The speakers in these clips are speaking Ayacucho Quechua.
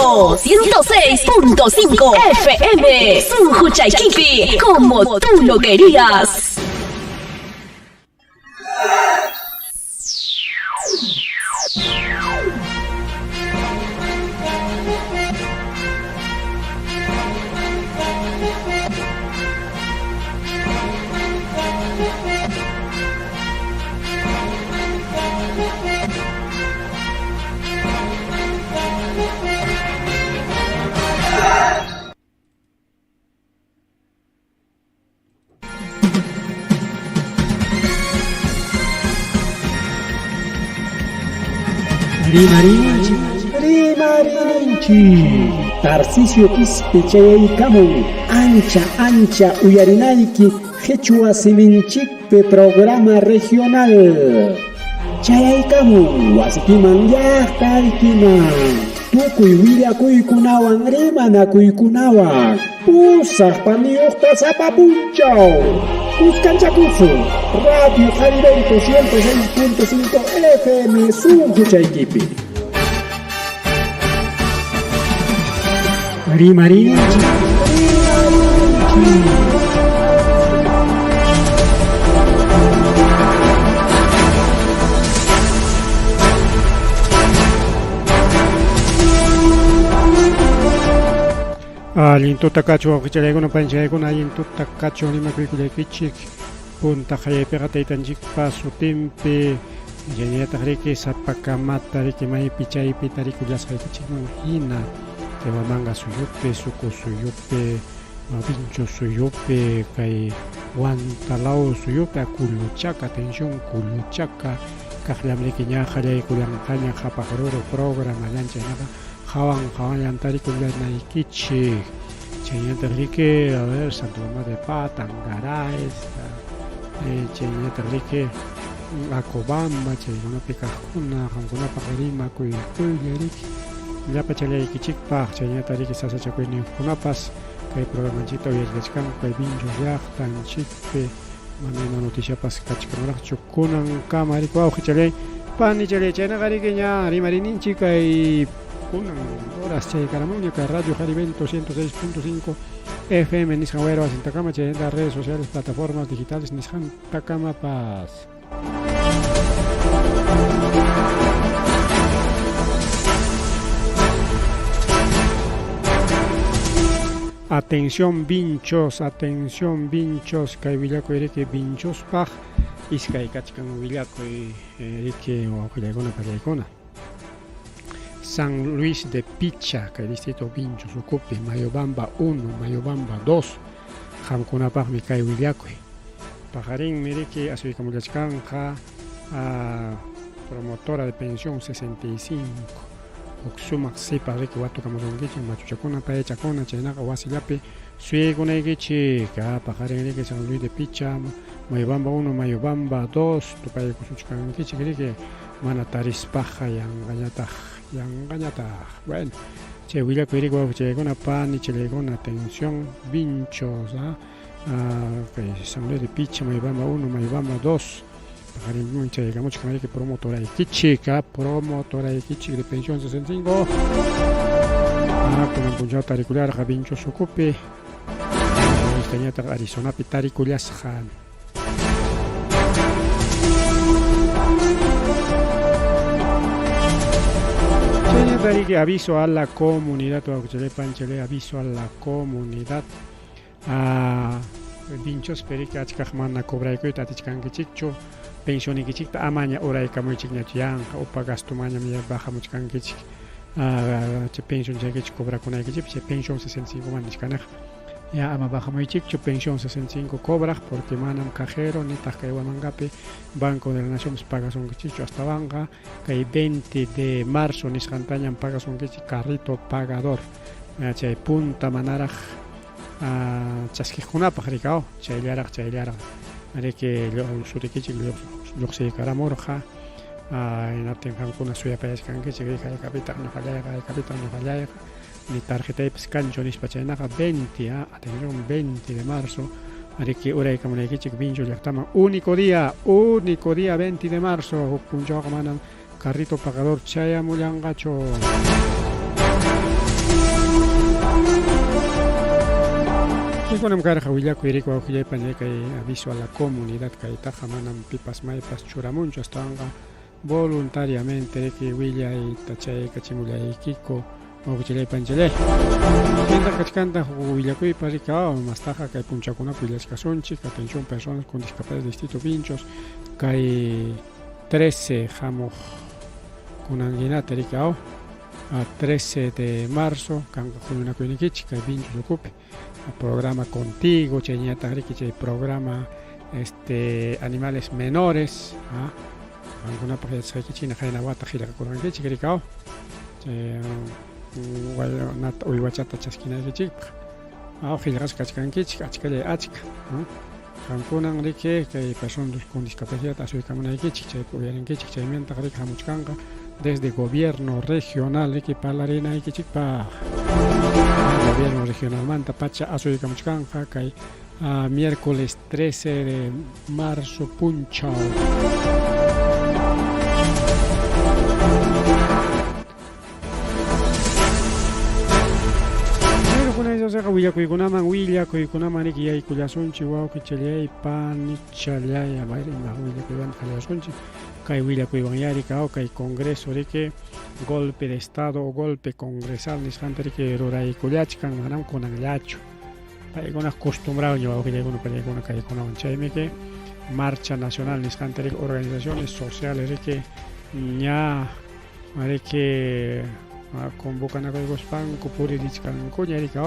Jarivento 106.5 FM, Sunjuchaykipi, como tú lo querías. Rimarinchik, rimarininchik. Tarcisio Quispe chayaykamun ancha ancha uyarinayki qhichwa siminchikpi programa regional. Chayaykamun wasikiman llaqtaykiman tukuy willakuykunawan rimanakuykunawan pusaq paniyuqta sapa punchaw. Kuskanchakusun Radio Jarivento 106.5 FM sunquchaykipi. Rimarinchik, rimarinchik. Allin tuta kachu wawqichallaykuna panchallaykuna allin tuta kachu rimakuykullaykichik punta qallaypiqa taytanchikpa sutinpi chaynallataq riki sapakamata riki maypi chaypi tarikullasqaykichikman hina kay Huamanga suyupi Suku suyupi Vincho suyupi kay Huantalaw suyupi Kulluchaka atención Kulluchaka kaqllam riki ña qallaykullanqaña qhapaq ruru programa llanchaynaqa Hawan hawanllan tarikullanaykichik. Chaynallataq riki, a ver, Santo Tomás de Pata, Angaray, chaynallataq riki, Acobamba, chaykunapi kaqkuna, qamkunapaq rimakuykuylla riki. Llapa challaykichikpaq, chaynallataq riki sasachakuyniyuqkunapas kay programanchikta uyarichkanku kay Vincho llaqtanchikpi mana ima noticiapas kachkanraqchu kunankama riki wawqi challay pani challay chaynaqa riki ña rimarininchik kay kunan horas chaykaramunña kay Radio Jarivento 106.5 FM nisqan wayra wasintakama chaynata redes sociales plataformas digitales nisqantakamapas. Atención vinchos, atención vinchos, kay willakuy riki vinchospaq iskay kachkan willakuy riki wawqillaykuna pallaykuna. San Luis de Picha, kay distrito Vinchos ukupi, Mayobamba 1, Mayobamba 2, qamkunapaqmi kay willakuy. Paqarinmi riki asuykamullachkanqa promotora de pensión 65 huk sumaq sipas riki watukamusunkichik machuchakuna payachakuna chaynaqa wasillapi suyaykunaykichik paqarin riki San Luis de Picha Mayobamba 1 Mayobamba 2 tupaykusuchkankichik riki mana tarispaqa yanqañataq yanqañataq bueno chay willakuy riki wawqichaykuna pani chillaykuna atención vinchos kay San Luis de Picha Mayobamba 1 Mayobamba 2 paqarinman chaykamuchkan riki promotoraykichik promotoraykichik de pensión 65 kunan punchaw tarikullarqa Vinchos ukupi istañataq Arizonapi tarikullasqa. Chaynata riki aviso a la comunidad wawqichallay panchallay aviso a la comunidad Vinchospi riki achkaq mana cobraykuyta atichkankichikchu pensionikichikta amaña uraykamuychikñachu yanqa upa gastomañam bajamuchkankichik chay pension chaykichik cobrakunaykichikpi chay pensión 65 man nichkanaqa ya ama bajamuychikchu pensión 65 cobraq porque manam cajero nitaq kay Huamangapi Banco de la Nación pagasunkichikchu astawanqa kay 20 de marzo nisqantañam pagasunkichik carrito pagador chay punta manaraq chaskiqkunapaq rikaw chayllaraq chayllaraq riki sutikichik lluqsiykaramurqa hinaptin qamkuna suyapayachkankichik riki haykapitaq ñuqallayqa haykapitaq ñuqallayqa ni tarjetaypas kanchu nispa chaynaqa 20 atención 20 de marzo riki uraykamunaykichik Vincho llaqtaman único día único día 20 de marzo huk punchawqa manam carrito pagador chayamullanqachu. Chaykunam karqa willakuy riki wawqillaypa kay aviso a la comunidad kaytaqa manam pipas maypas churamunchu astawanqa voluntariamente riki willayta chaykachimullaykiku wawqillaypa panchallay. Chayta kachkantaq willakuypa riki mastaqa kay punchakunapi willachkasunchik atención personas con discapacidad distrito Vinchos kay 13 hamuq kunan hinata riki a 13 de marzo kanqa huñunakuynikichik kay Vinchos ukupi programa contigo chayñataq riki chay programa este animales menores qamkunapaq yachasqaykichik qayna wata qillqakurqankichik riki chay waynata uywachata chaskinaykichikpaq qillqasqa kachkankichik achkallay achka qamkunan riki kay personas con discapacidad asuykamunaykichik chaypi uyarinkichik chaymantaq riki hamuchkanqa desde gobierno regional riki parlarinaykichikpaq gobierno regionalmanta pacha asuykamuchkanqa kay miércoles 13 de marzo punchaw. Kunaychasqa willakuykunaman willakuykunaman riki yaykullasunchik wawqichallay panichallay a ver ima willakuywan qallasunchik kay willakuywan yari kay congreso riki golpe de estado o golpe congresal nisqanta riki ruraykullachkan manam kunanllachu paykuna acostumbrado wawqillaykuna pallaykuna kaykunawan chaymi que marcha nacional nisqanta riki organizaciones sociales riki ña riki convocanakuykuspanku puririchkankuña riki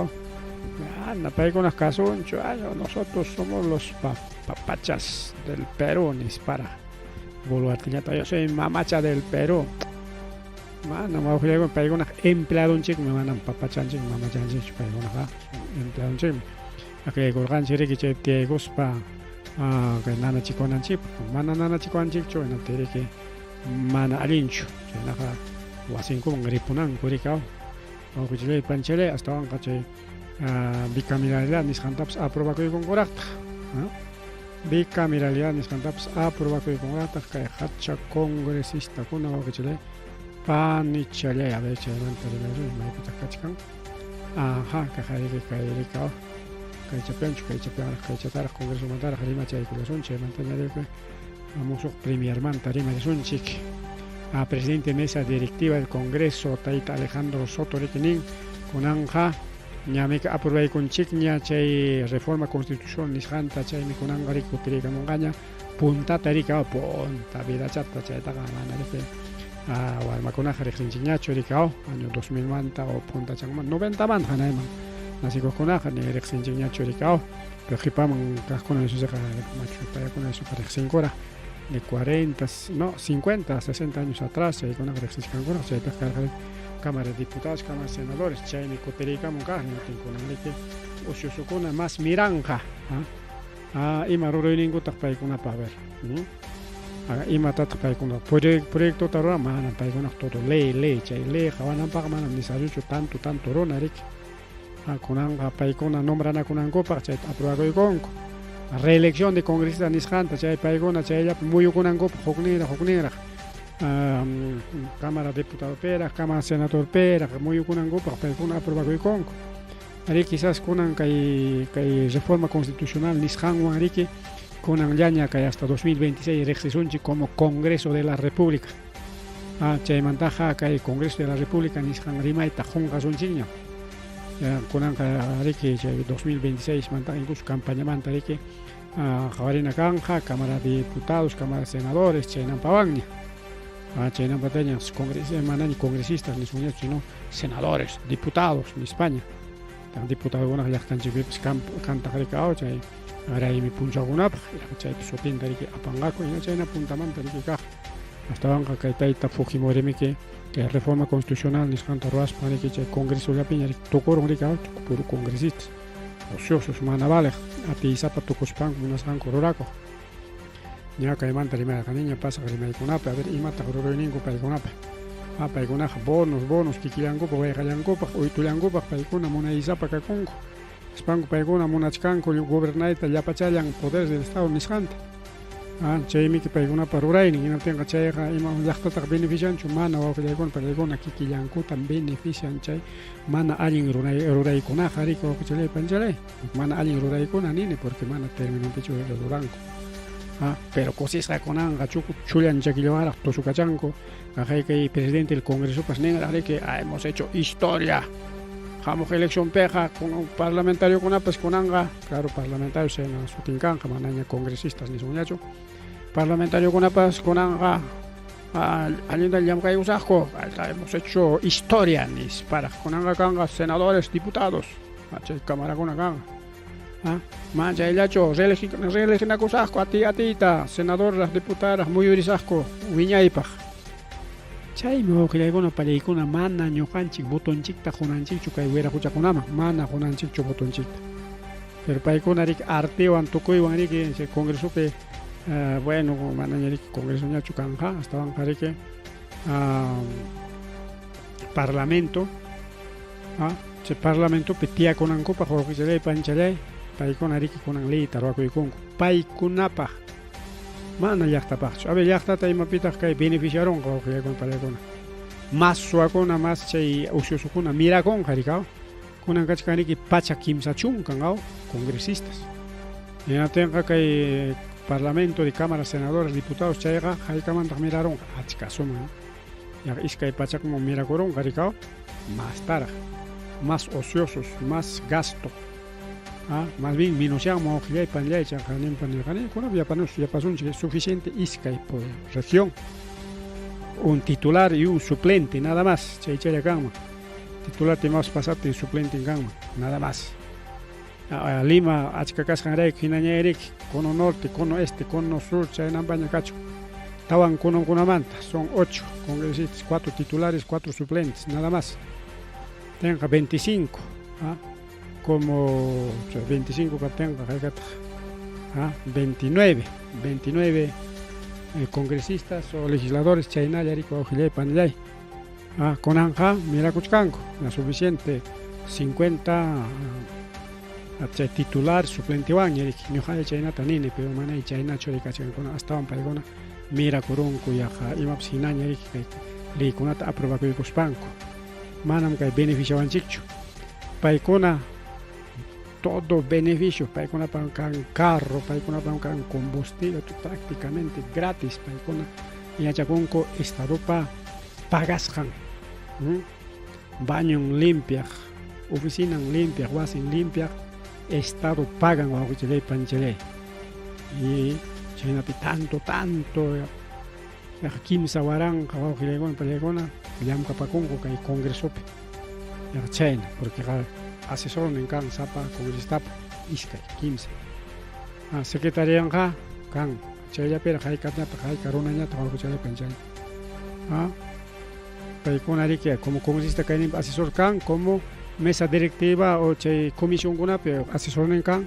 ana paykuna kasunchu nosotros somos los papachas del Perú nispara Boluarteñata yo soy mamacha del Perú mana wawqillaykuna paykuna empleadonchikmi manam papachanchik mamachanchikchu paykunaqa empleadonchikmi akllaykurqanchik riki chaypi tiyaykuspa kay nanachikuwananchikpaq mana nanachikuwanchikchu hinaptin riki mana allinchu chaynaqa wasinkuman ripunanku riki wawqichallay panchalay astawanqa chay bicameralidad nisqantapas aprobakuykunkuraqtaq bicameralidad nisqantapas aprobakuykunkuraqtaq kay hacha congresistakuna wawqichallay panichalay a ver chaymanta rimaysun maypitaq kachkan aha kaqariki kay riki kaychapianchu kaychapianraq kaychataraq congresomantaraq rimachaykullasun chaymantaña riki musuq premiermanta rimarisunchik a presidente mesa directiva del Congreso tayta Alejandro Soto riki nin kunanqa ñamika aprobaykunchikña chay reforma constitución nisqanta chaymi kunanqa riki kutiriykamunqaña puntata riki punta vidachata chaytaqa mana riki warmakunaqa riqsinchikñachu riki año 2000 manta o puntachanmanta 90 manta hanayman nacikuqkunaqa ni riqsinchikñachu riki pero qhipaman kaqkuna nisusiqa machu payakuna nisuqa riqsinkura de 40 no 50 60 años atrás chaykunaqa riqsichkankuna chaypiq karqa Cámara de Diputados, Cámara de Senadores chaymi kutiriykamun kaq hinaptin riki usyusukuna mas miranqa ima rurayninkutaq paykunapaq a ver imatataq paykuna proyectota ruran manam paykunaq todo ley ley chay ley qawananpaq manam necesariochu tanto tanto runa riki kunanqa paykuna nombranakunankupaq chayta aprobakuykunku reelección de congresista nisqanta chay paykuna chayllapi muyukunankupaq hukninraq hukninraq Cámara Diputado-piraq Cámara Senador-piraq muyukunankupaq paykuna aprobakuykunku ari quizás kunan kay kay reforma constitucional nisqanwan riki kunanllaña kay hasta 2026 riqsisunchik como Congreso de la República chaymantaqa kay Congreso de la República nisqan rimayta qunqasunchikña kunanqa riki chay 2026 manta incluso campañamanta riki qawarina kanqa Cámara de Diputados, Cámara de Senadores chaynampawanña chaynampataña manaña congresistas nisunñachu sino senadores, diputados nispaña diputadokunaq llaqtanchikpipas kantaq riki chay raymi punchawkunapaq chaypi sutinta riki apanqaku hina chayna puntamanta riki kaq astawanqa kay tayta Fujimorimiki kay reforma constitucional nisqanta ruwaspa riki chay congresollapiña riki tukurun riki puro congresistas ociosos mana valeq atiysapa tukuspanku munasqanku rurakuq ña kaymanta rimarqaniña pasaq rimaykunapi a ver imataq rurayninku paykunapaq paykunaqa bonos bonos kikillankupaq wayqallankupaq uytullankupaq paykuna munaysapa kakunku aspanku paykuna munachkanku gobernayta llapachallan poderes del Estado nisqanta Ah, chaymiki paykunapa ruraynin, hinaptinqa chayqa ima llaqtataq beneficianchu? Mana wawqillaykuna, pallaykuna kikillankutam benefician chay mana allin ruray ruraykunaqa riki wawqichalay panchalay. Mana allin ruraykuna nini porque mana terminonpichu ruranku. Ah, pero kusisqa kunanqa chullan chakillawanraq tusukachanku. Kaqay kay presidente del Congresopas ninraq riki, ah, hemos hecho historia. Hamuq eleccionpiqa parlamentariokunapas kunanqa, claro, parlamentarios chayna sutin kanqa, manaña congresistas nisunñachu. Parlamentariokunapas kunanqa allinta llamkaykusaqku, hemos hecho historia nisparaq. Kunanqa kanqa senadores, diputados, chay camarakuna kanqa. Man chayllachu reeleginakusaqku atiy atiyta, senadorraq, diputadoq muyurisaqku wiñaypaq. Chaymi wawqillaykuna pallaykuna mana ñuqanchik votonchikta qunanchikchu kay wiraquchakunaman, mana qunanchikchu votonchikta. Pero paykuna riki artewan tukuywan riki chay congresopi bueno manaña riki congresoñachu kanqa, astawanqa riki parlamento chay parlamentopi tiyakunankupaq wawqichalay panchalay paykuna riki kunan leyta ruwakuykunku paykunapaq mana llaqtapaqchu. A ver, llaqtata imapitaq kay beneficiarunqa wawqillaykuna pallaykuna. Mas suwakuna, mas chay uciosokuna mirakunqa rikaw. Kunan kachkan riki 130 aw congresistas. Hinaptinqa kay parlamento de cámara senadores diputados chayqa haykamantaq mirarunqa achka suman. Yaqa 200man mirakurunqa rikaw mastaraq, mas ociosos, mas gasto. Ah, más bien menosyanman wawqillay panllay chayqa ninpa nirqani kunapi yapanus yapasunchik suficiente iskay por región un titular y un suplente nada más chaychalla kanman titular imapas pasaptin suplenten kanman nada más Lima achka kasqanrayku hinañayriki cono norte cono este cono sur chaynampaña kachun tawan cononkunamanta son 8 congresistas 4 titulares 4 suplentes nada más tenqa 25 ah, como 25 kaptinqa haykataq ah, 29 29 congresistas o legisladores chaynalla riki wawqillay panillay ah, kunanqa mirakuchkanku ya suficiente 50 chay titular suplentewanña riki ñuqalla chaynata nini pero manay chaynachu rikachkankuna astawan paykuna mirakurunku yaqa imapas hinaña riki kay leykunata aprobakuykuspanku manam kay beneficiawanchikchu paykuna todo beneficio paykunapam kan carro paykunapam kan combustible prácticamente gratis paykuna yachakunku estadopa pagasqan bañon limpiaq oficinan limpiaq wasin limpiaq estado pagan wawqichalay panchalay y chaynapi tanto tanto yaqa 3000 wawqillaykuna pallaykuna llamkapakunku kay congresopi yaqa chayna porque asesornin kan sapa congresistapa iskay kimsa secretarianqa kan chayllapiraq hayk'añataq hayka runañataq wawqichalay panchalay paykuna riki como congresista kayninpi asesor kan como mesa directiva o chay comisionkunapi asesornin kan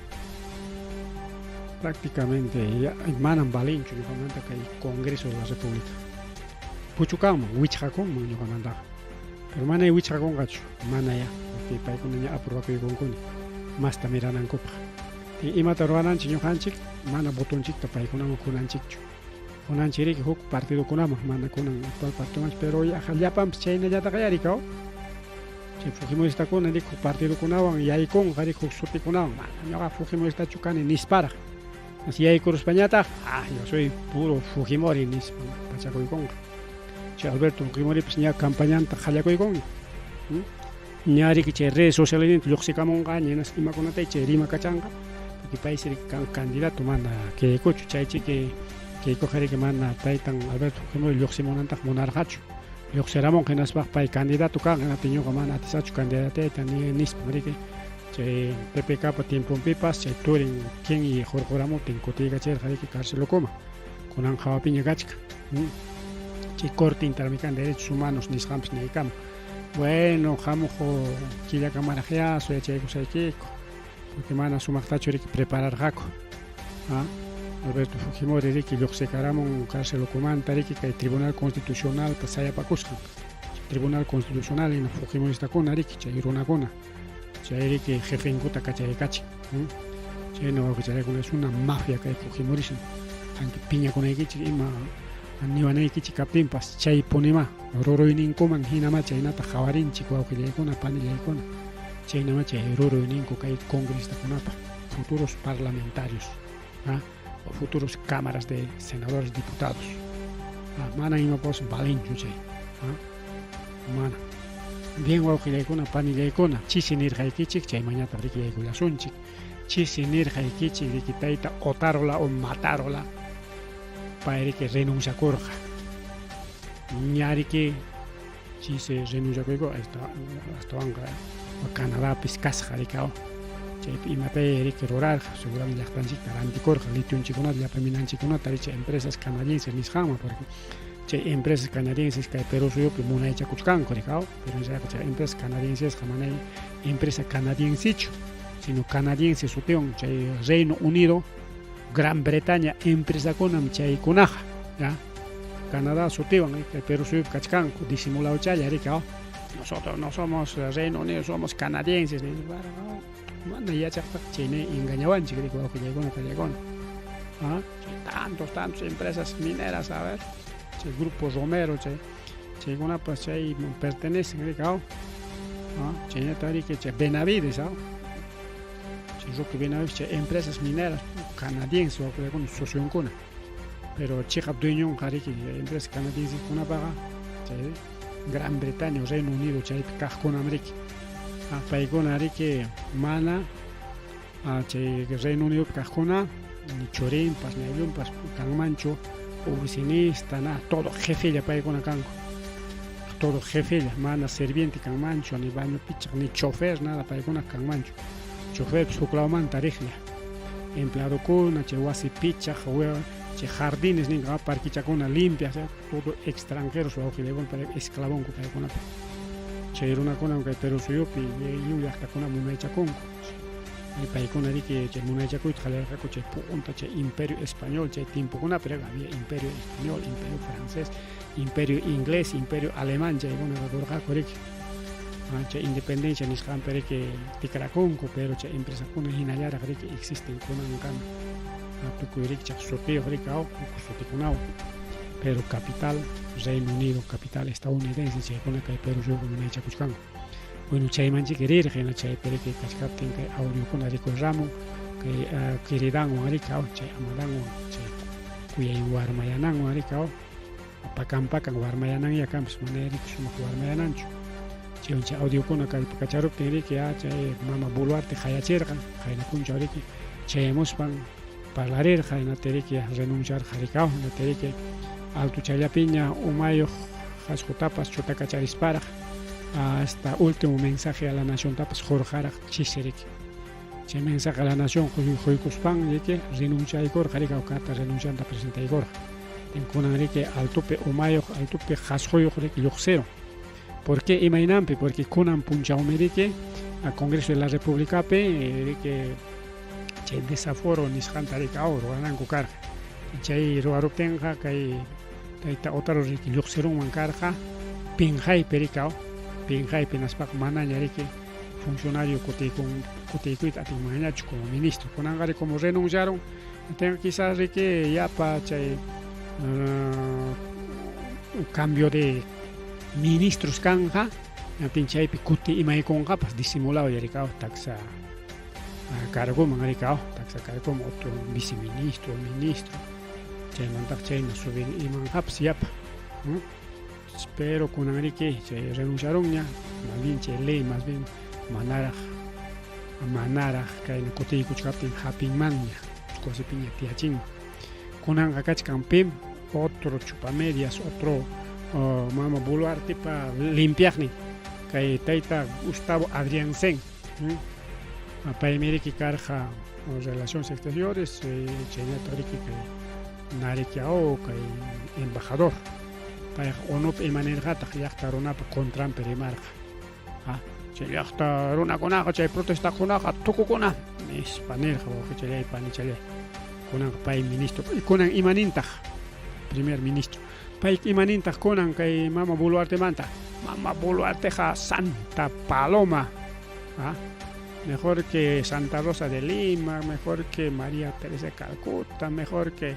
prácticamente manam valinchu ñuqamanta kay Congreso de la República puchukanman wichqakunman ñuqamantaqa pero manay wichqakunqachu manaya porque paykuna ña aprobakuykunkuna masta miranankupaq imata ruwananchik ñuqanchik mana votonchikta paykunaman qunanchikchu qunanchik riki huk partidokunaman mana kunan actual partidomanchu pero yaqa llapanpas chaynallataq rikaw chay fujimoristakuna riki huk partidokunawan yaykunqa riki huk sutikunawan mana ñuqa fujimoristachu kani nisparaq yaykuruspañataq ah yo soy puro Fujimori nispa pachakuykunqa chay Alberto Fujimoripas ña campañanta qallakuykunña ña riki chay redes sociales lluqsikamunqa ña imakunata chay rimakachanqa porque paysi riki kan candidato mana Keikochu chay chiki Keikoqa riki mana taytan Alberto Fujimori lluqsimunantaq munarqachu lluqsiramunqa hinaspaq pay candidato kanqa hinaptin ñuqa mana atisachu candidatayta nispa riki chay PPKpa tiemponpipas chay turin Kenyi hurquramuptin kutiykachirqa riki cárcel ukuman kunan hawapiña kachkan chay Corte Interamericana de Derechos Humanos nisqanpas niykamun bueno hamuq killakamaraqyá suyachaykusaykiku porque mana sumaqtachu riki prepararqaku Alberto Fujimori riki lluqsikaramun cárcel ukumanta riki kay Tribunal Constitucionalpa sayapakusqan Tribunal Constitucional hina Fujimoristakuna riki chay runakuna chay riki jefenkuta kachaykachin chayna wawqichaykuna es una mafia kay Fujimorismo. Qanki piñakunaykichik ima niwanaykichik kaptinpas chaypunimá ruruyninkuman hinamá chaynata qawarinchik wawqillaykuna panillaykuna chaynamá chay ruruyninku kay congresistakunapa futuros parlamentarios ¿ah? o futuros cámaras de senadores diputados ¿ah? Mana imapas valenchu chay ¿ah? Mana bien wawqillaykuna panillaykuna chisi nirqaykichik chaymañataq riki yaykullasunchik chisi nirqaykichik riki tayta Otárola o Matárola pay riki renunciakurqa ña riki chisi renunciakuyku astawanqa Canadapis kasqa riki chaypi imatay riki rurarqa seguramente llaqtanchikta rantikurqa litionchikunata llapa minanchikkunata riki empresas canadienses nisqanman porque chay empresas canadienses kay Perú suyupi munaychakuchkanku riki pero chay empresas canadiensesqa mana empresa canadiensechu sino canadiense sutiwan chay Reino Unido Gran Bretaña empresakunam chaykunaqa ya Canadá sutiwan kay Perú suyupi kachkanku disimulawchalla riki nosotros no somos Reino Unido somos canadienses mana yachaqtaq chayna engañawanchik riki wawqillaykuna pallaykuna ¿ah? Tantos tantos empresas mineras a ver chay Grupo Romero chay chaykunapas chay pertenecen riki ¿ah? Chaynata riki chay Benavides ¿ah? Chay Roque Benavides chay empresas mineras canadienses wawqillaykuna socionkuna pero chiqap dueñonqa riki empresas canadienseskunapaqa chay Gran Bretaña o Reino Unido chaypi kaqkunam riki paykuna riki mana chay Reino Unidopi kaqkuna ni churinpas ni ayllunpas kanmanchu oficinista na todo jefella paykuna kanku todo jefella mana sirviente kanmanchu ni baño pichaq ni chofer nada paykuna kanmanchu choferpis huklawmanta riqlla empleadokuna chay wasi pichaq chay jardines ninqa parquichakuna limpiaq todo extranjeros wawqillaykuna esclavonku paykunapa chay runakunam kay Perú suyupi lliw llaqtakuna munaychakunku paykuna riki chay munaychakuyta qallarqaku chay punta chay imperio español chay tiempokunapi había imperio español imperio francés imperio inglés imperio alemán chaykuna kakurqaku riki chay independencia nisqanpi riki tikrakunku pero chay empresakuna hinallaraq riki existen kunankama tukuy rikchaq sutiyuq riki huk sutikunawan pero capital Reino Unido capital estadounidense chaykuna kay Perú suyupi munaychakuchkanku bueno chaymanchik rirqa hina chaypi riki kachkaptin kay audiokuna rikurramun kay queridanwan riki chay amadanwan chay kuyay warmayananwan riki pakan pakan warmayananya kanpas mana riki sumaq warmayananchu chaywan chay audiokuna kallpakacharuptin riki chay mama Boluarte qayachirqa qayna punchaw riki chayamuspan parlarirqa hinaptin riki renunciarqa riki hinaptin riki altuchallapiña umayuq qasqutapas chutakacharisparaq hasta último mensaje a la naciontapas qurqaraq chisi riki chay mensaje a la nación quykuspan riki renunciaykurqa riki carta renuncianta presentaykurqa kunan riki altupi umayuq altupi qasquyuq riki lluqsirun ¿Por qué imaynanpi? Porque kunan punchawmi riki a Congreso de la Repúblicapi riki chay desaforo nisqanta riki rurananku karqa chay ruwaruptinqa kay tayta Otaro riki lluqsirunman karqa pinqaypi riki pinqaypi hinaspaqa manaña riki funcionario kutiykuyta atinmanñachu como ministro kunanqa riki como renunciaron tenga quizás riki yapa chay cambio de ministros kanja hinaptin chaypi kuti imaykunqapas disimulado riki taksa cargoman riki taksa cargoman otro viceministro ministro chaymantaq chayna subir imanqapas yapa pero kunan riki chay renunciarunña más bien chay ley más bien manaraq manaraq kayna kutiykuchkaptin hapinmanña wasipiña tiyachinman kunanqa kachkan pim otro chupamedias otro mama Boluartepa limpiaqnin kay tayta Gustavo Adrianzen paymi riki karqa relaciones exteriores chaynataq riki kay Narikiao kay embajador payqa ONUpi imanirqataq llaqta runapa contranpi rimarqa chay llaqta runakunaqa chay protestakunaqa tukukuna nispa nirqa wawqichallay panichallay kunanqa pay ministro kunan imanintaq primer ministro pay imanintaq kunan kay mama Boluartemanta mama Boluarteqa Santa Paloma mejor que Santa Rosa de Lima mejor que María Teresa de Calcuta mejor que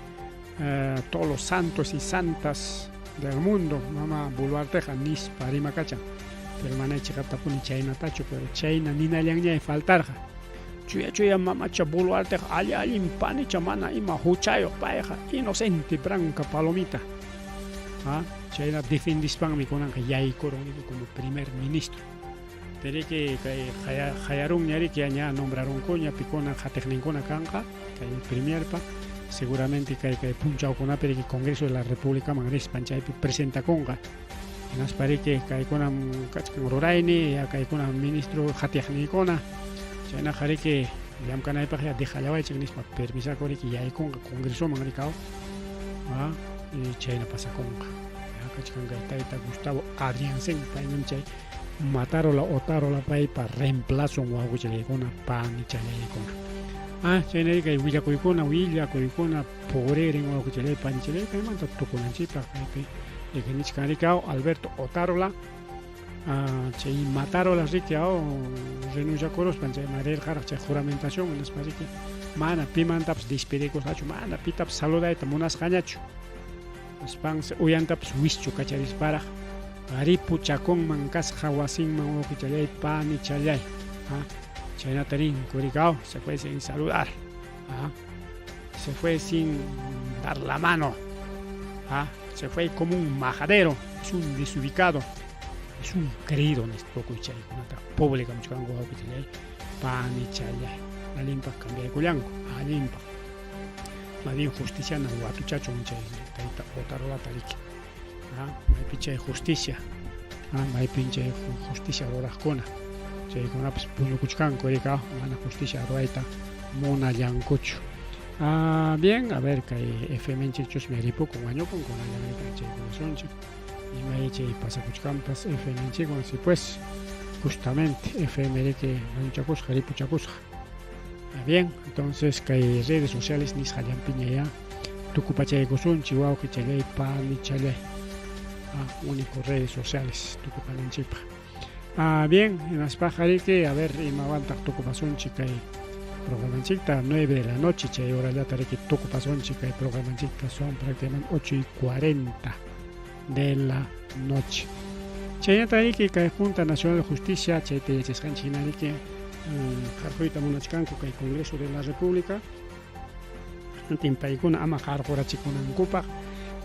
Todos los santos y santas del mundo mama Boluarteqa nispa rimakachan. Pero manay chiqaptapuni chaynatachu, pero chayna ninallanñay faltarqa. Chuya chuya mamacha Boluarteqa alli allin panicha mana ima huchayuq payqa inocente branca palomita. Ah, chayna defendispanmi kunanqa yaykurun como primer ministro. Teriki kay qayarunña riki ña nombrarunkuña pikuna qatiqninkuna kanqa kay premierpa seguramente kay kay punchawkunapi riki Congreso de la Repúblicaman rispan chaypi presentakunqa hinaspa riki kaykunam kachkan rurayni ya kaykunam ministro qatiqniykuna chaynaqa riki llamkanaypaq ya dejallawaychik nispa permisaku riki yaykunqa Congresoman rikaw ah, y chayna pasakunqa ya kachkan kay tayta Gustavo Adrianzen payñam chay Matarola Otarola paypa reemplazon wawqichallaykuna panichallaykuna. Ah, chaynari kay willakuykuna willakuykuna puririn wawqichallay panichallay kaymanta tukunanchikpaq kaypi nichkan riki Alberto Otárola ah, chay Matarola riki aw renunciakuruspan chayman rirqaraq chay juramentación nispa riki mana pimantapas despedikusqachu mana pitapas saludayta munasqañachu nispansi uyantapas wischu kacharisparaq ripuchakunman kasqa wasinman wawqichallay panichallay ah, chaynata rinku rikaw se fue sin saludar ah, se fue sin dar la mano ah, se fue como un majadero es un desubicado es un creído nispa tukuy chaykunata publicamuchkanku wawqichallay panichallay allinpaq cambiaykullanku allinpaq más bien justiciana watuchachun chay tayta Otarolata riki ah, maypi chay justicia ah, maypin chay justicia ruraqkuna chaykunapas puñukuchkanku rika mana justicia rurayta munallankuchu. Ah, bien, a ver kay FM chusmi ripukun wañukun kunallan chaykunasunchik imay chay pasakuchkanpas FM chikwan si pues justamente FM riki wañuchakusqa ripuchakusqa. Ah, bien, entonces kay redes sociales nisqallanpiña ya tukupachaykusunchik wawqichallay panichallay. Ah, único redes sociales tukupananchikpaq. Ah, bien, hinaspaqa riki, a ver imawantaq tukupasunchik kay programanchikta 9 de la noche chay horallata riki tukupasunchik kay programanchikta son prácticamente 8:40 de la noche. Chaynata riki kay Junta Nacional de Justicia chayta yachasqanchik hina riki qarquyta munachkanku kay Congreso de la República antin paykuna ama qarqurachikunankupaq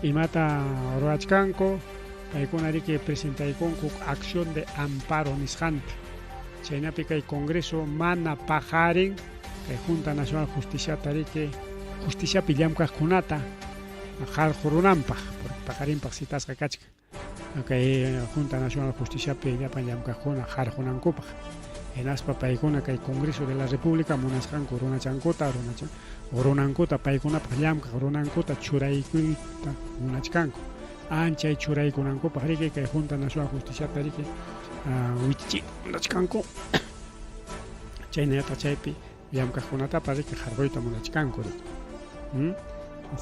imata ruwachkanku paykuna riki presentaykunku acción de amparo nisqanta chaynapi kay Congreso mana paqarin kay Junta Nacional Justiciata riki justiciapi llamkaqkunata qarqurunanpaq porque paqarinpaq citasqa kachkan kay Junta Nacional Justiciapi llapan llamkaqkuna qarqunankupaq hinaspa paykuna kay Congreso de la República munasqanku runachankuta runankuta paykunapaq llamkaq runankuta churaykuyta munachkanku anchay churaykunankupaq riki kay Junta Nacional Justiciata riki wichichiyta munachkanku chaynallataq chaypi llamkaqkunatapas riki qarquyta munachkanku riki.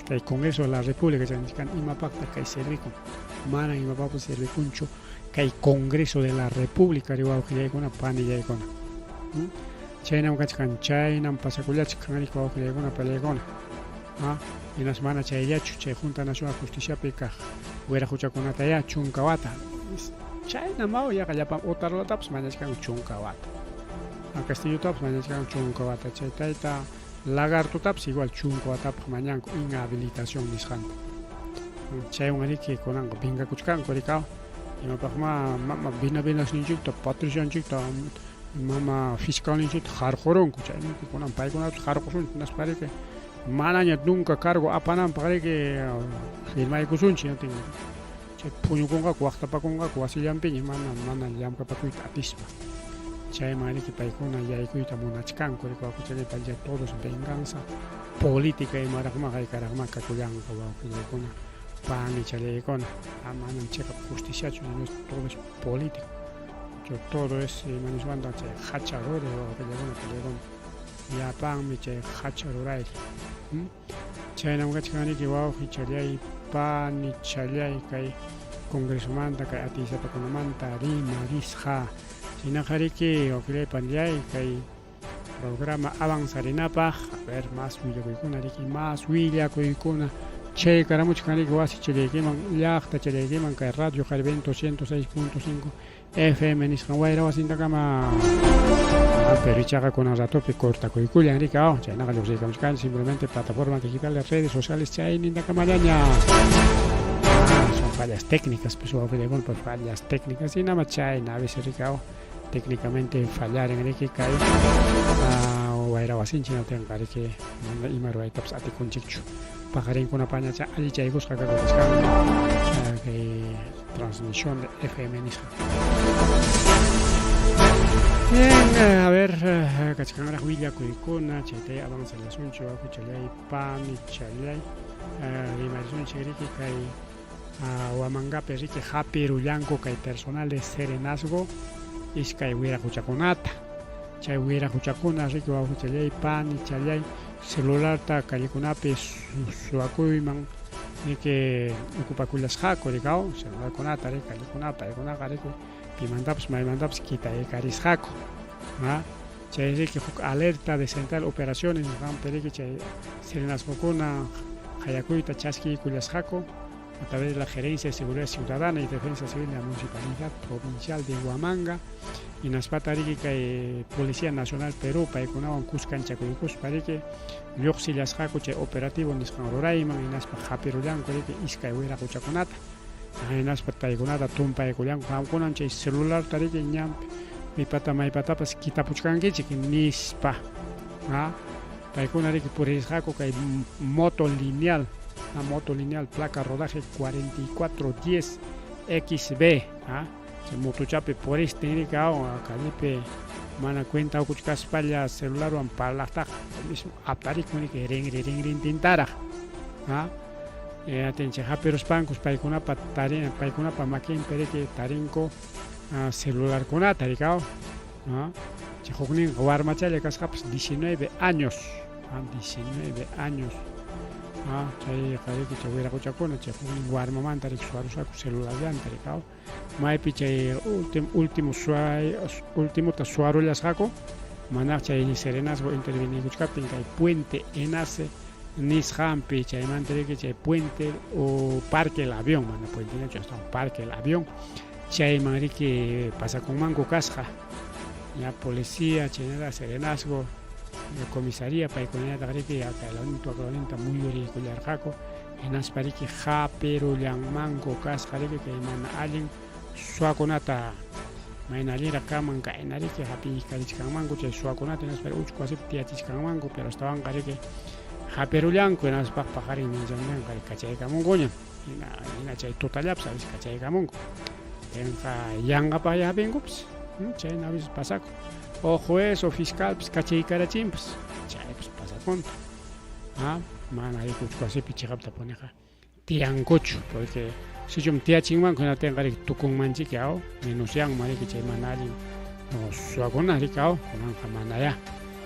Kay Congreso de la República chaynichkan imapaqtaq kay servikun mana imapaqpas servikunchu kay Congreso de la República ri wawqillaykuna panillaykuna. Chaynam kachkan chaynam pasakullachkan riki wawqillaykuna panillaykuna. Ah, hinas mana chayllachu chay Junta Nacional Justiciapi kaq wiraquchakunatayá 10 wata chaynam aw yaqa llapan Otarolatapas mañachkanku 10 wata. A Castillotapas mañachkanku 10 wata chay tayta Lagartotapas igual 10 watapaq mañanku inhabilitación nisqanta. Chaywan riki kunanqa vengakuchkanku rikaw imapaqma mama Binavenasninchikta Patricianchikta mama fiscalninchikta qarqurunku chaymi kunan paykunatapas qarqusunchik hinaspa riki manaña nunca cargo apananpaq riki firmaykusunchik chay puñukunqaku waqtapakunqaku wasillanpiña mana mana llamkapakuyta atispa chayman riki paykuna yaykuyta munachkanku riki wawqichallay chay todos venganza política imaraqma haykaraqma kakullanqa wawqillaykuna panichallaykuna manam chiqap justiciachu sino todo es político todo es ima niswantaq chay hacha ruray wawqillaykuna panillaykuna llapanmi chay hacha ruray. Chaynam kachkan riki wawqichallay panichallay kay Congresomanta kay atiysapakunamanta rimarisqa chaynaqa riki wawqillay panillay kay programa avanzarinapaq a ver más willakuykuna riki más willakuykuna Chaykaramuchkan riki wasichallaykiman, llaqtachallaykiman kay Radio Jarivento 106.5 FM nisqan wayra wasintakama. Pero ichaqa kunan ratopi cortakuykullan riki, aw, chaynaqa lluqsiykamuchkanchik simplemente plataforma digital de redes sociales chaynintakamallaña. Son fallas técnicas, pues wawqillaykuna, pues fallas técnicas, hinama chayna a veces riki, aw, técnicamente fallaren riki kay wayra wasinchik hinaptinqa riki mana ima ruwaytapas atikunchikchu. Paqarinkunapañacha allichaykusqa kakuchkanku kay transmisión de FM nisqa. Bien, a ver, kachkanraq willakuykuna, chaytay avanzallasunchik wawqichallay, panichallay, rimarisunchik riki kay Huamangapi riki hapirullanku kay personal de serenazgo iskay wiraquchakunata. Chay wiraquchakuna riki wawqichallay, panichallay, celularta callekunapi suwakuyman riki ocupakullasqaku rikaw, celularkunata riki callekunapi paykunaqa riki pimantapas maymantapas kitaykarisqaku. Chay riki huk alerta de central operaciones nisqanpi riki chay serenazgokuna qayakuyta chaskiykullasqaku a través de la Gerencia de Seguridad Ciudadana y Defensa Civil de la Municipalidad Provincial de Huamanga hinaspata riki kay Policía Nacional Perú paykunawan kuskanchakuykuspa riki lluqsillasqaku chay operativo nisqan rurayman hinaspa hapirullanku riki iskay wiraquchakunata hinaspa paykunata tumpaykullanku qamkunan chay celularta riki ñanpi pipata maypatapas kitapuchkankichik nispa paykuna riki puririsqaku kay moto lineal moto lineal placa rodaje 4410 XB chay motochapi puristin riki callepi mana cuenta ukuchkaspalla celularwan parlaqtaqa mismo aptarikun riki rinri rinrintintaraq atinchik hapiruspankus paykunapa tarin paykunapa makinpi riki tarinku celularkunata rikaw chay hukninqa warmachalla kasqapas 19 años 19 años chayqa riki chay wiraquchakuna chay huknin warmamanta riki suwarusqaku celularllanta rikaw maypi chay último suay ultimota suwarullasqaku manaq chay serenazgo interveniykuchkaptin kay puente enlace nisqanpi chaymanta riki chay puente o parque el avión mana puenteñachu astawan parque el avión chayman riki pasakunmanku kasqa ya policía chaynallataq serenazgo comisaría paykunañataq riki kaylawnta waklawninta muyuriykullarqaku hinaspa riki hapirullanmanku kasqa riki kay mana allin suwakunata mayna allinraq kanman kayna riki hapiykarichkanmanku chay suwakunata hinaspa uchku wasipi tiyachichkanmanku pero astawanqa riki hapirullanku hinaspa paqarin minchantinqa kachaykamunkuña hina hina chay tutallapas a veces kachaykamunku tinqa yanqapaqlla hapinkupas chayna a veces pasakun o juez o fiscalpas kachaykarachinpas chaypas pasakunta mana riki uchku wasipi chiqaptapuniqa tiyankuchu porque sichum tiyachinmanku hinaptinqa riki tukunmanchiki aw menosyanman riki chay mana allin suwakuna riki aw kunanqa manayá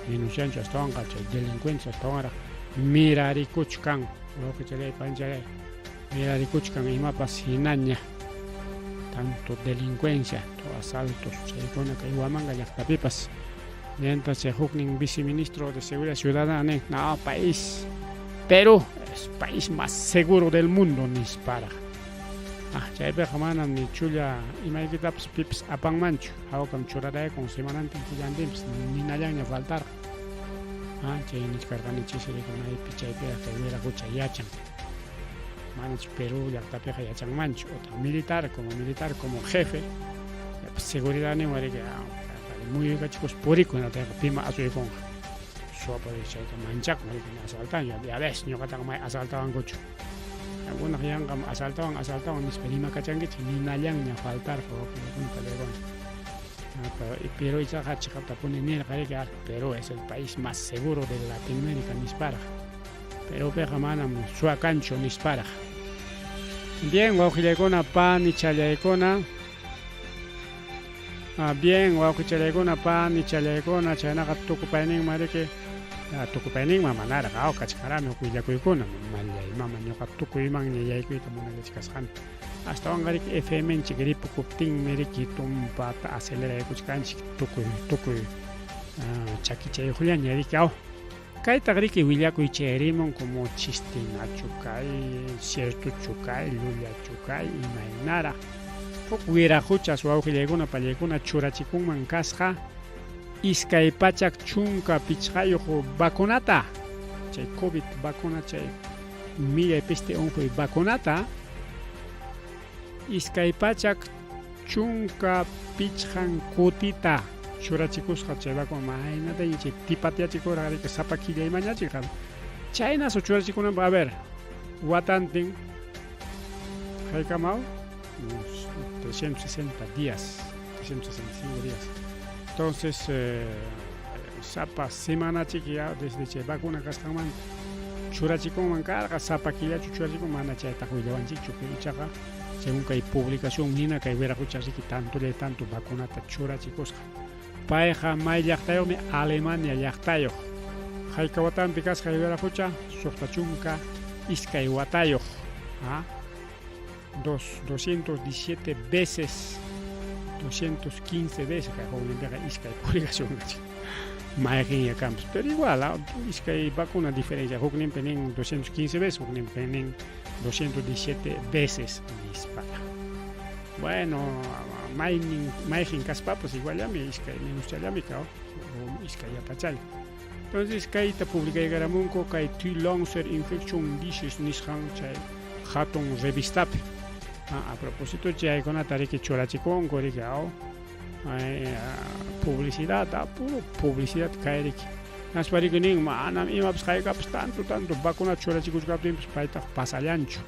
menosyanchu astawanqa chay delincuentes astawanraq mirarikuchkan wawqichalay panchalay mirarikuchkan imapas hinaña tanto delincuencia to asaltos chaykuna kay Huamanga llaqtapipas mientras chay huknin viceministro de seguridad ciudadana nin no país Perú es país más seguro del mundo nisparaq chaypiqa manam ni chulla imaykitapas pipas apanmanchu hawkam churaraykun semanantin killantinpas ninallanña faltarqa chay nichkarqani chisi riki maypi chaypiqa kay wiraqucha yachan manach Perú llaqtapiqa yachanmanchu otaq militar como militar como jefe seguridad ninwan riki muyuykachikuspa purikun hinaptinqa pima asuykunqa suwapa chayta manchakun riki asaltan ya ves ñuqataqa may asaltawankuchu qamkunaq yanqam asaltawan asaltawan nispa rimakachankichik ninallanña faltarqa wawqillaykuna palaykuna pero ichaqa chiqaptapuni nirqa riki Perú es el país más seguro de Latinoamérica nisparaq Perupiqa manam suwa kanchu nisparaq. Bien, wawqillaykuna, panichallaykuna. Bien, wawqichallaykuna, panichallaykuna, chaynaqa tukupayninman riki tukupayninman manaraq aw kachkarami huk willakuykuna mallay mama ñuqa tukuymanña yaykuyta munallachkasqani. Astawanqa riki FMnchik ripukuptinmi riki tumpata aceleraykuchkanchik tukuy tukuy chakichayuqllaña riki aw. Kaytaq riki willakuy chayarimun como chistinachu kay, ciertochu kay, llullachu kay, imaynaraq. Huk wiraquchas wawqillaykuna pallaykuna churachikunman kasqa 215 vacunata, chay COVID vacuna, chay millay peste unquy vacunata, 215 kutita churachikusqa chay vacuna. Maynata chay tipatyachikurqa riki sapa killa imañachirqa. Chaynasu churachikunanpaq, a ver, watantin haykamaw 360 días, 365 días. Entonces, sapa semana chiki ya desde chay vacuna kasqanmanta churachikunman karqa, sapa killachu churachikun, mana chaytaq willawanchikchu, pero ichaqa según kay publicación hina kay wiraqucha riki tantollay tanto vacunata churachikusqa. Payqa may llaqtayuqmi, Alemania llaqtayuq. Hayka watanpi kasqa kay wiraqucha? 62 watayuq. ¿Ah? 217 veces, 215 veces, kay hukninpiqa iskay publicación kachkan. Mayqinña kanpas, pero igual, iskay vacuna diferencia, hukninpi nin 215 veces, hukninpi nin 217 veces nispa. Bueno, maynin mayqin kaspapas iguallami, iskay menuschallami ka, o iskay yapachalla. Entonces kayta publicaykaramunku kay The Lancet Infection Disease nisqan chay hatun revistapi. A propósito chaykunata riki churachikunku riki, aw publicidad, puro publicidad kay riki. Hinaspa riki nin, manam imapas haykapas tanto tanto vacuna churachikuchkaptinpas paytaq pasallanchu.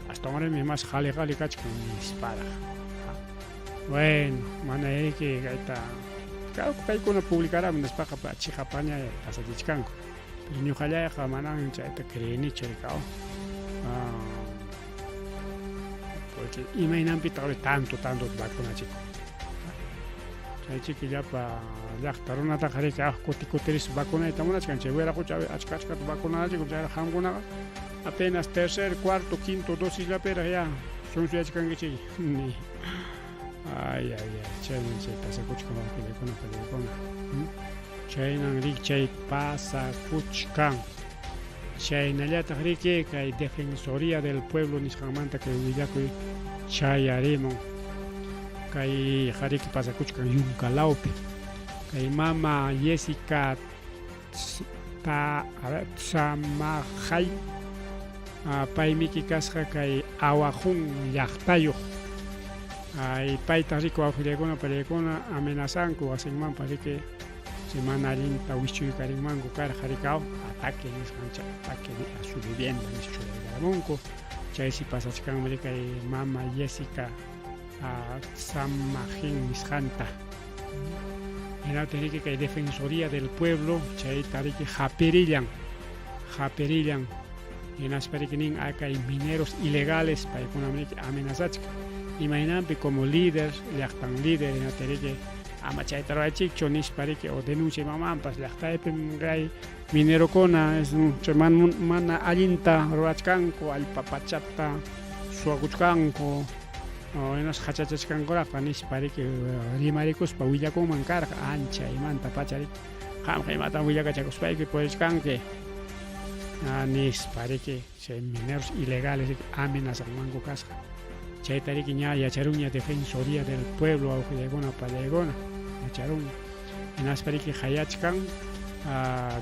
Astawanraqmi mas qali qali kachkan nisparaq. Bueno, mana riki kayta paykuna publicaramun nispaqa chiqapaña pasachichkanku. Pero ñuqallayqa manan chayta creenichu riki, aw. Porque imaynanpitaq tanto tanto vacunachikun. Chay chiki llapa llaqta runataqa riki kuti kutirispa vacunayta munachkan, chay wiraqucha achka achkata vacunachikun, chayraq qamkunaqa apenas tercer, cuarto, quinto dosisllapiraq ya sunsuyachkankichik. Ni. Ay, ay, ay, chaynan chay pasakuchkan wawqillaykuna pallaykuna. Chaynan riki chay pasakuchkan. Chaynallataq riki kay Defensoría del Pueblo nisqanmanta kay willakuy chayarimun. Kay riki pasakuchkan Yunkalawpi. Kay mama Jessica Tsamajay, paymiki kasqa kay Awajún llaqtayuq. Ay, paytaq riki wawqillaykuna pallaykuna amenazanku wasinmanpas riki chay mana allinta wischuykarinmanku karqa riki, aw ataque nisqan chay ataque a su vivienda nis churaykaramunku. Chaysi pasachkanmi riki kay mama Jessica Tsamajin nisqanta. Hinaptin riki kay Defensoría del Pueblo chayta riki hapirillan, hapirillan. Hinaspa riki nin kay mineros ilegales paykunam riki amenazachkan. Imaynanpi como líder, llaqtan líder, hinaptin riki ama chayta ruwaychikchu nispa riki o denuncia imamanpas llaqtaypim kay minerokuna chay mana allinta ruwachkanku, allpa pachata suwakuchkanku, hinaspa hachachachkankuraqqa nispa riki rimarikuspa willakunman karqa ancha imanta pacha riki qamqa imatam willakachakuspayki purichkanki nispa riki chay mineros ilegales riki amenazanmanku kasqa. Chayta riki ña yacharunña Defensoría del Pueblo wawqillaykuna pallaykuna yacharunña. Hinaspa riki qayachkan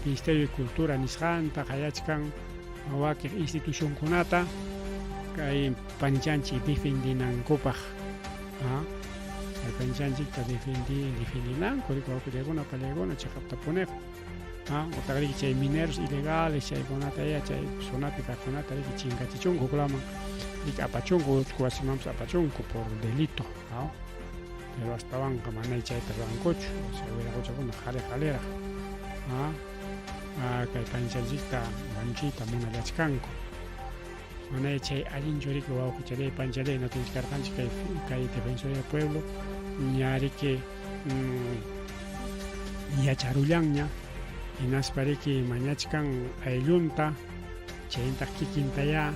Ministerio de Cultura nisqanta, qayachkan wakiq institucionkunata kay panichanchik defendinankupaq. Kay panichanchikta defendinanku riki wawqillaykuna pallaykuna chiqaptapuniqa. Utaq riki chay mineros ilegales chaykunata ya chay zonapi kaqkunata riki chinkachichunku huklaman riki apachunku wasimanpas apachunku por delito. Pero astawanqa manay chayta ruwankuchu, chay wiraquchakuna qhali qhaliraq kay panchanchikta wañuchiyta munallachkanku. Manay chay allinchu riki wawqichalay panchalay ñuqanchik karqanchik kay Defensoría del Pueblo ña riki yacharullanña, hinaspa riki mañachkan ayllunta chayntaq kikintayá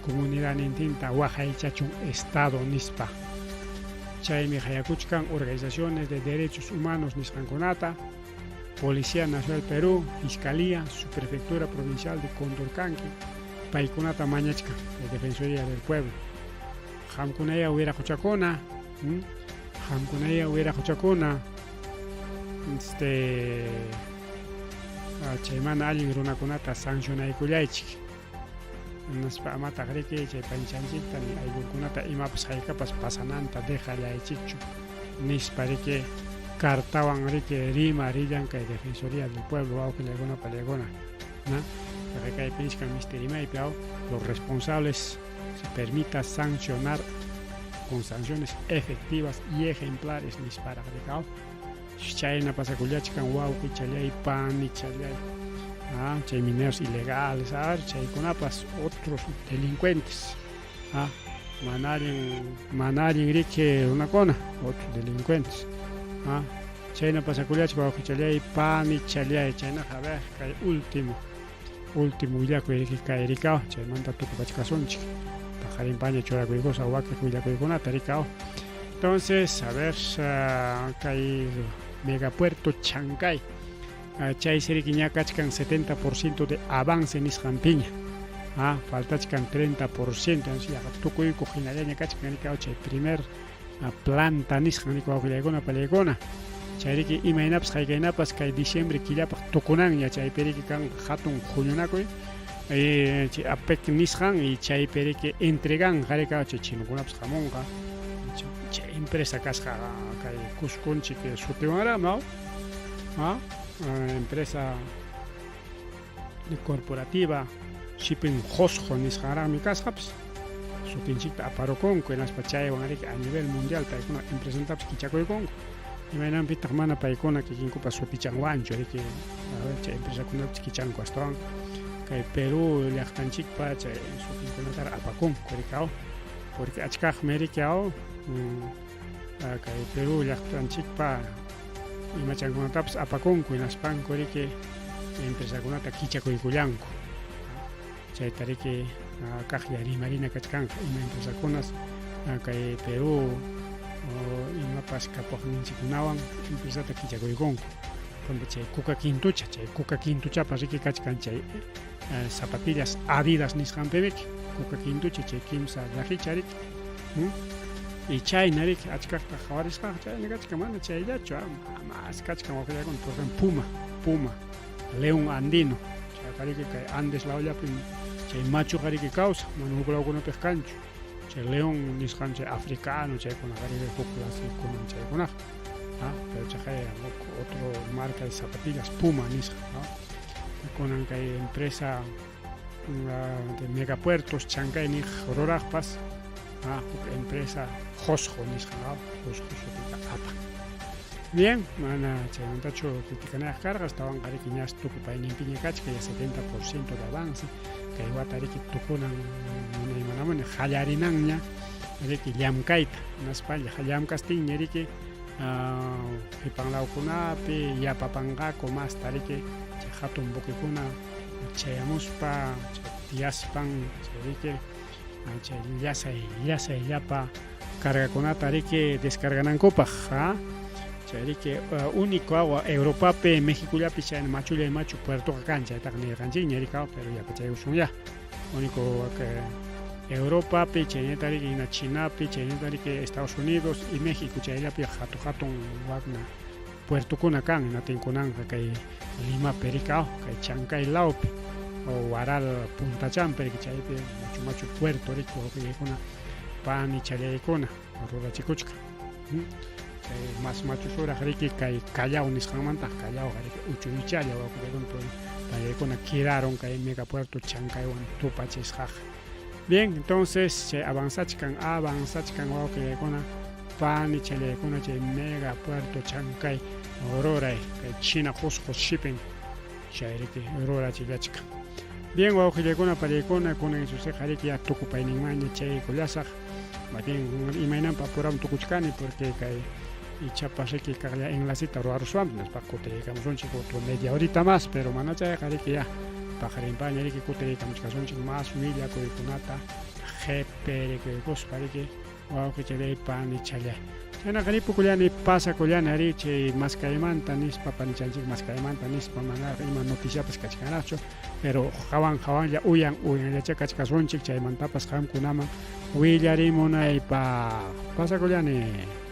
comunidadnintinta waqaychachun Estado nispa. Chaymi qayakuchkan organizaciones de derechos humanos nisqankunata, Policía Nacional Perú, Fiscalía, Subprefectura Provincial de Condorcanqui, paykunata mañachkan, la Defensoría del Pueblo. Qamkunaya wiraquchakuna, qamkunaya wiraquchakuna, este chay mana allin runakunata sancionaykullaychik. Nispa amataq riki chay panchanchikta ni ayllunkunata imapas haykapas pasananta dejallaychikchu nispa riki cartawan riki rima rillan kay Defensoría del Pueblo wawqillaykuna pallaykuna na kaypi nichkan misti rimaypi aw los responsables se permita sancionar con sanciones efectivas y ejemplares nisparaq riki aw Chayna pasakullachkan wawqichallay, panichallay. Ah, chay mineros ilegales, a ver, chaykunapas otros delincuentes. Ah, mana allin, mana allin riki runakuna, otros delincuentes. Ah, chayna pasakullachkan wawqichallay, panichallay, chaynaqa a ver, kay último, último willakuy riki kay rikaw, chaymanta tukupachkasunchik. Paqarinpaña churakuykusa wakiq willakuykunata rikaw. Entonces, a ver, kay megapuerto Chancay, chaysi riki ña kachkan 70% de avance nisqanpiña. Ah, faltachkan 30%, yaqa tukuykuq hinallaña kachkan rikaw chay primer planta nisqan riki wawqillaykuna pallaykuna. Chay riki imaynapas haykaynapas kay diciembre killapaq tukunanña chaypi riki kanqa hatun huñunakuy chay APEC nisqan y chaypi riki entreganqa rikaw chay chinokunapas hamunqa. Chay empresa kasqa kay Cusconchik sutiwanraq, no? Ah, empresa corporativa Shipping Qosqo nisqanraqmi kasqapas sutinchikta aparukunku hinaspa chaywan riki a nivel mundial paykuna empresantapas kichakuykunku imaynanpitaq mana paykuna kikinkupas sutichanwanchu riki chay empresakunapis kichanku astawan kay Perú llaqtanchikpa chay sutinkunatara apakunku riki aw porque achkaqmi riki aw kay Perú llaqtanchikpa imachankunatapas apakunku hinaspanku riki empresakunata kichakuykullanku chayta riki kaqlla rimarina kachkanqa ima empresakunas kay Perú imapas kapuqninchikkunawan empresata kichakuykunku por chay kuka quintucha chay kuka quintuchapas riki kachkan chay zapatillas Adidas nisqanpi riki kuka quintucha chay kimsa llaqicha riki y chayna riki achkaqta qhawarisqaqa chayna kachkan mana chayllachu mas kachkan waqllakuna por ejemplo puma puma león andino chayqa riki kay Andes lawllapim chay machuqa riki kawsan mana huk lawkunapiq kanchu chay león nisqan chay africano chaykunaqa riki huk clase kunan chaykunaqa ah pero chaqay huk otro marca de zapatillas puma nisqa no kunan kay empresa de megapuertos Chancay niq ruraqpas ah, huk empresa Qosqo nisqa no Qosqo sutita apan. Bien, mana chaymantachu criticanayaq karqa, astawanqa riki ñas tukupayninpiña kachka ya 70% de avance, kay wata riki tukunan munaymanamuni qallarinanña riki llamkayta, hinaspa llamkastinña riki qipanlawkunapi yapapanqaku masta riki chay hatun buquekuna chayamuspa tiyaspan chay riki chay llasay llasay llapa cargakunata riki descarganankupaq ha chay riki único agua Europapi Mexicollapi chayna machullay machu puertoqa kan chaytaqa nirqanchikña riki pero yapachaykusunyá único Europapi chaynata riki hina Chinapi chaynata riki Estados Unidos y México chayllapi hatu hatun wakna puertokuna kan hinatinkunanqa kay Limapi riki kay Chancay lawpi o Huaral Puntachampi riki chaypi machu machu puerto riki wawqillaykuna pani challaykuna rurachikuchkan chay mas machusuraq riki kay Callao nisqanmantaq Callaoqa riki uchuychalla wawqillaykuna pallaykuna quedaron kay megapuerto Chancaywan tupachisqaqa. Bien, entonces chay avanzachkan avanzachkan wawqillaykuna pani challaykuna chay megapuerto Chancay ruray kay China Qusqu Shipping chay riki rurachillachkan. Bien, wawqillaykuna pallaykuna kunan susiqa riki ya tukupayninmanña chaykullasaq más bien imaynanpa apuram tukuchkani porque kay ichapas riki kaqlla enlaceta ruwaruswanpas nispa kutiriykamusunchik otro media horita más pero mana chayqa riki ya paqarinpaña riki kutiriykamuchkasunchik más willakuykunata qhipi rikuykuspa riki wawqichallay panichallay. Chaynaqa ripukullani, pasakullani ari chay maskaymanta nispa, panichanchik maskaymanta nispa, manaraq ima noticiapas kachkanraqchu, pero hawan hawanlla uyan uyanllacha kachkasunchik, chaymantapas qamkunaman willarimunaypaq. Pasakullani.